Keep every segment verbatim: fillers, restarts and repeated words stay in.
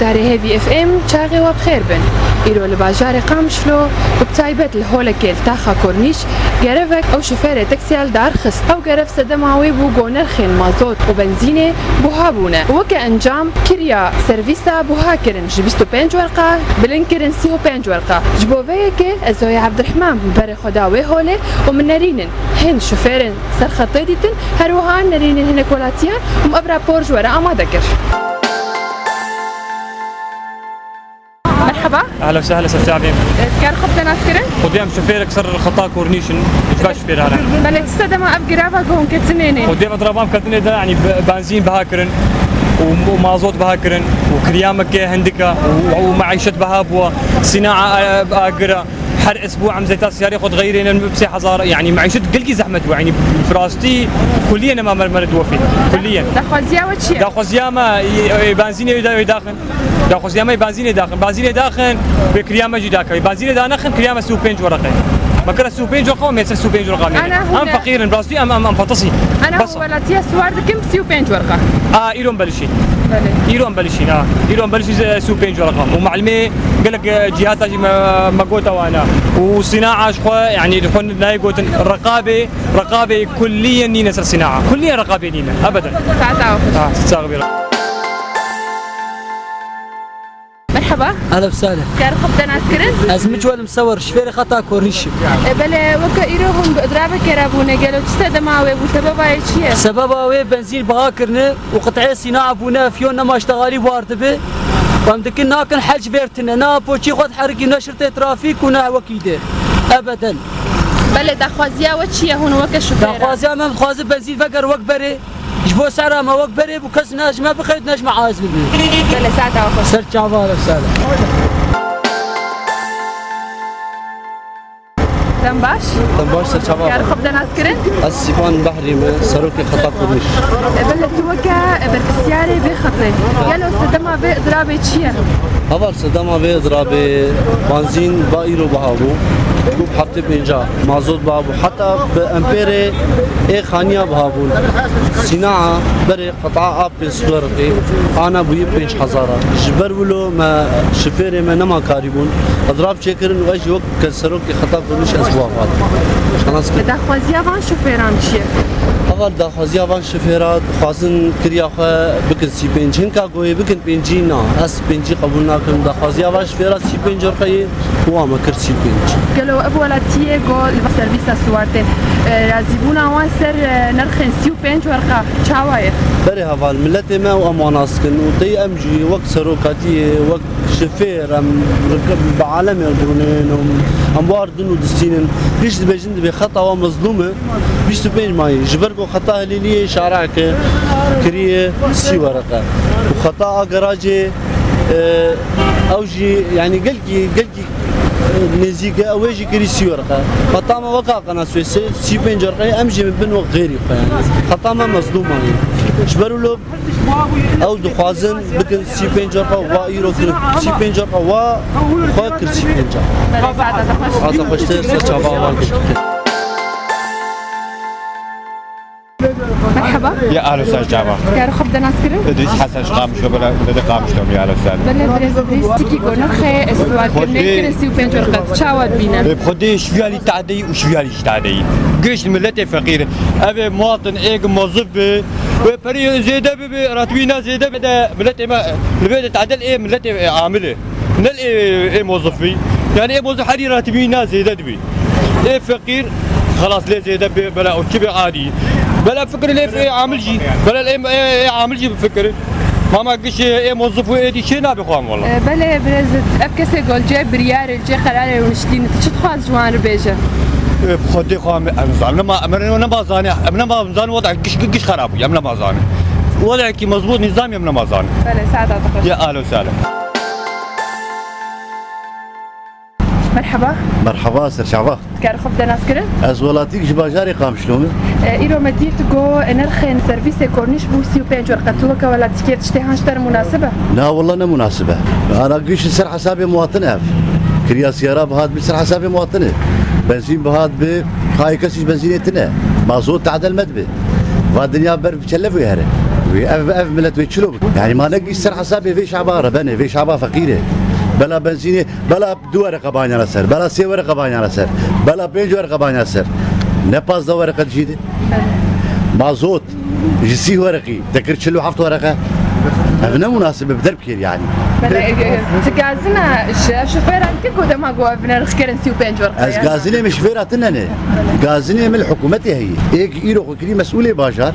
Erê Hêvî F M, çaxê we bi xêr bin. Îro li bajarê Qamişlo û bi taybet li holekê li taxa Kornîş gerevek ew şofêrê taksiya li dar xist. Ew gerev sedema wê bû ku nirxên mazot û benzînê buha bûne. Weke encam kiriya servîsa buha kirin ji bîst û pênc werqa bilind kirin sî û pênc werqa. Ji bo vê yekê Ezoyê Ebdirehman berê xwe da wê holê û min nerînin hin şofêrên ser xetê dîtin, her wiha nerînin hinek welatiyan û min ev rapor ji we re amade kir. Merhaba. Ehla sehla, ser çavê. E, dikar xwe bide naskirin? Xwediyê em şofêrek ser xeta Kornîş in, ji baş şofêr hene. Belê, çi sedema ev girava ku hûn ketinê ne? Xwediyê ev dirava em ketinê de, yanî be-, benzîn biha kirin û, û mazot biha kirin û kiryameke hindika û, û meîşet biha bûwa, sînaa, e, agir e. Her esbû em zeyta siyarê xwe dixeyirînin bi sê hezar, yanî meîşet gelkî zehmet bû, yanî bi rastî kullî nema mer-, meriv diwefî. Kullî. Daxwaziya we çi ye? Daxwaziya me, e, e, benzînê wê da-, wê daxin. Daxwaziya me benzînê daxin. Benzînê daxin, wê kiriya me jî dakevî. Benzînê danexin, kiriya me sî û pênc wereqe. Me kira sî û pênc wereqe, me ser sî û pênc wereqa mê. Ana hûn Em e- feqîr in, bi rastî em, em, em feqîr in. Ana hûn welatiya siwar dikin bi sî û pênc wereqa. A, îro em belişîn. Belê. Îro em belişîn, a. Îro em belişîn, e, sî û pênc wereqa. Û me'lumê gelek, e, cihata jî me, me gota wana. Û sînaa ji xwe, yanî ji xwe nayê gotin reqabê, reqabê kulliyen nîne ser sînaa. Kulliyen reqabê nîne. Ebeden. Saeta xweş. Ha, sax bî. Merhaba. Ehla sehla. Dikar xwe bide naskirin? Ez Miçwel im Sewar, şofêrê xeta Kornîş im. E, belê, weke îro hûn bi idrabeke re bûne, gelo çi sedema wê bû, sebeba wê çi ye? Sebeba wê benzîn biha kirine û qit'ê sînaa bûne, fiyon nema ştexalî war dibe. Em dikin nakin hec vêrtine, ne poçî xwe diherikî, ne şirtê trafîk û ne wekî dê. Ebeden. Belê, daxwaziya we çi ye hûn weke şofêra? Daxwaziya me, em dixwazin benzîn veger wek berê. Ji bo sehra me wek berê bû, kes ne ji me bixeyt, ne ji me aciz bibe. Belê, saeta we xweş. Ser çava, ser. Dem baş. Dem baş, ser çava. Dikar xwe bide naskirin? Ez Sîvan Behrî me, serokê xeta Kornîş. E, belê tu weke, e, berpirsiyarê vê xetê. Gelo sedema vê idrabê çi ye? Heval sedema vê idrabê benzîn ba îro biha bû. Bû bi heftê pênca. Mazot biha bû. Heta bi empêrê ê xaniya biha bûn. Sînaa berê qeta a pênc sed werqî ana bûyî pênc hezar a. Ji ber wilo me şifêrê me nema karîbûn. Edrab çêkirin û ez jî wek ke serokê xeta Kurdiş ez wafat. Xelas kir. Daxwaziya van şofêran çi ye? Heval daxwaziya van şifêra dixwazin kiriya xwe bikin sî pênc. Hinka goyê bikin pêncî na. Ez pêncî qebûl nakim. Daxwaziya van şifêra sî pênc werqeyê û wa me kir sî pênc. Gelo ev welatiyê go li servîsa siwar tê, e, razîbûna wan ser, e, nirxên sî û pênc werqa çawa ye? Berê heval, miletê me û em wan nas dikin û tey em jî wek serokatiyê, wek şifêr em bi alemê rûnin û em war din û distînin. Giş dibêjin dibê xeta wan mezlûm e, bîst û pênc mayî. Ji ber ku xeta hilîliyê şareke kiriye sî wereqe. Û xeta a garajê, e, ew jî, yanî gelkî, gelkî, e, nêzîk e, ew ê jî kirî sî wereqe. Xeta me weka qena Swêsê, sî pênc wereqe, em jî bin wek xêrî xwe yanî. Xeta me mezlûm mayî. Ji ber wilo Ew dixwazin bikin sî pênc werqa, wa îro kir sî pênc werqa, wa xwe kir sî pênc. Belê, saeta te xweş. Saeta xweştir, ser çava wan kir. Merhaba. Ya ehlo ser çava. Dikar xwe bide naskirin? Îdrîs Hesen ji Qamişlo, bela, bela de Qamişlo, ya ehlo ser. Belê, birêz Îdrîs, çikî ku nirxê siwarkirinê kirin sî û pênc werqa, çawa dibîne? Bi xwedê şiviyalî tadeyî û şiviyalî jî tadeyî. Giş miletê feqîr. Ev ê muwatin ê mozif bi. Wê perê zêde bibe, ratibîna zêde bide, miletê me, li vê de tadel ê miletê, ê amil e. Ne ê, ê mozifî. Yanî ê mozif herî ratibîna zêde dibî. Ê feqîr, xelas lê zêde bê, bela o çi bê adî. Bela fikir lê ê amil jî, bela ê, ê, ê amil jî bifikirin. Hema giş ê, ê mozif û ê dî çê nabe xwe wela. E, belê, birêz, ev kesê gol cê biryarê, cê qerarê rûniştîne, tu çi dixwaz ji wan re bêje? Ê, bi xwedê xwe em, em zan, nema, em nema zane, em nema zane, wada giş, giş xerab bû, em nema zane. Wadekî mezbût nîzam em nema zane. Belê, saeta te xweş. Ya ehlo sehlo. Merhaba. Merhaba, ser çava. Dikar xwe bide naskirin? Ez welatîk ji bajarê Qamişlo me. E, îro me dît ku nirxên servîsê Kornîş bû sî û pênc werqe. Tu weke welatîkê tiştê han ji te re munasib e? Na, wela ne munasib e. Ana giş li ser hesabê muwatin ev. Kiriya siyara bihat bi ser hesabê muwatin e. Benzîn bihat bi, kayê kesî ji benzînê tine. Mazot tadel me dibe. Va dinya ber çelev wê here. Wê ev, ev millet wê çilo bike. Yani ma ne gîş ser hesabê vê şaba re benê, vê şaba feqîr e. Bela benzînê, bela du wereqe baniyana ser, bela sê wereqe baniyana ser, bela pênc wereqe baniyana ser. Ne pazdeh wereqe dijî de. Mazot, ji sî wereqî, te kir çil û heft wereqe. Ev ne munasib e, bi derb kêr yani. Bele, e, e, tu gazina ji ev şofêran kir ku dema ku ev nirx kirin sî û pênc wereqe Ez yani. Gazinê min şofêra tine ne. Gazinê min li hikûmetê heye. Ê ki îro xwe kirî mesûlê bajar,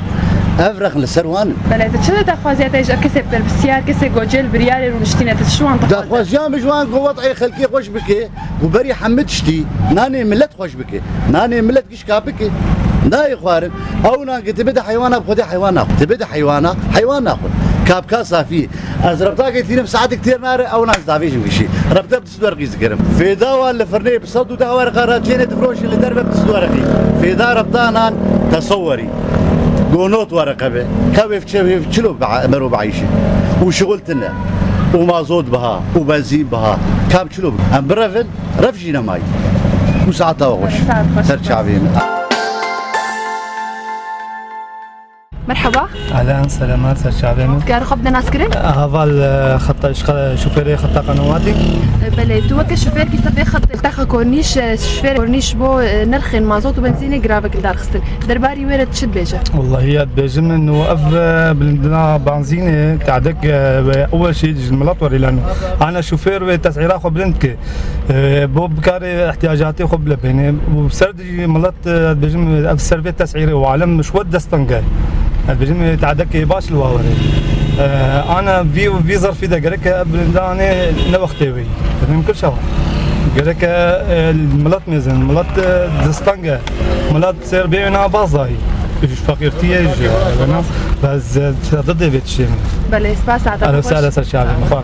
ev rexn li ser wan in. Bele, tu çi daxwaziya te ji ev kesê berpirsiyar, kesê ku cêl biryarê rûniştîne, tu çi wan dixwaze? Daxwaziya min ji wan ku wet'ê xelkê xweş bike, ku berî hemî tiştî nanê millet xweş bike. Nanê millet gişka bike. Nayê xwarin. Ew nan ki tu bide heywana, bi xwedê heywan naxwe. Tu bide heywana, heywan naxwe. Kapka safî. Ez rebtakê tînim saetik têr nare, ew nan ez davêjim gişî. Rebte bi tu werqî zikirim. Fêda wan li firnê bi sed û deh werqa re çênê difiroşin li derve bi tu werqî. Fêda rebta nan tesewwerî. Go not werqe be. Ka wê çi, wê çilo be, mero be ayşe. Û şixul tine. Û mazot biha. Û benzîn biha. Kam çilo be. Em birevin. Rev jî nemayî. Û saeta we xweş. Saet xweş. Ser çavê min. Merhaba. Ehlen, selamat, ser çavê min. Dikare xwe bide naskirin? Heval, e, xeta, şofêrê xeta qenewatî. E, belê, tu weke şofêrkî ser vê xetê, taxa kornîş, e, şofêr kornîş bo, e, nirxên mazot û benzînê giravek li dar xistin. Derbarî wê re tu çi dibêje? Wallahî ya dibêjim, no ev, e, bilindina benzînê, tadek, e, ve ewel şey ji milet werî lano. Ana şofêr wê tesîra xwe bilind ke. E, bo bikarê ihtiyacatê xwe bile bêne. Û ser di milet, e, dibêjim, ev ser vê tesîrê û alem ji xwe dest teng e. Ez dibêjim, e, tadekê baş li wa were. E, ana vî, vî zerfî de gerek e, ev bilindanê ne wextê wî. Mimkun şewa. Gerek e, e, milet mêzin, milet, e, dest teng e. Milet ser bê wêna baz dayî. Ji feqîrtiyê, ji wêna. Bes, e, te didê vê tiştê min. Belê, spas, Ata. Alo, sala ser çavê min. Xwar.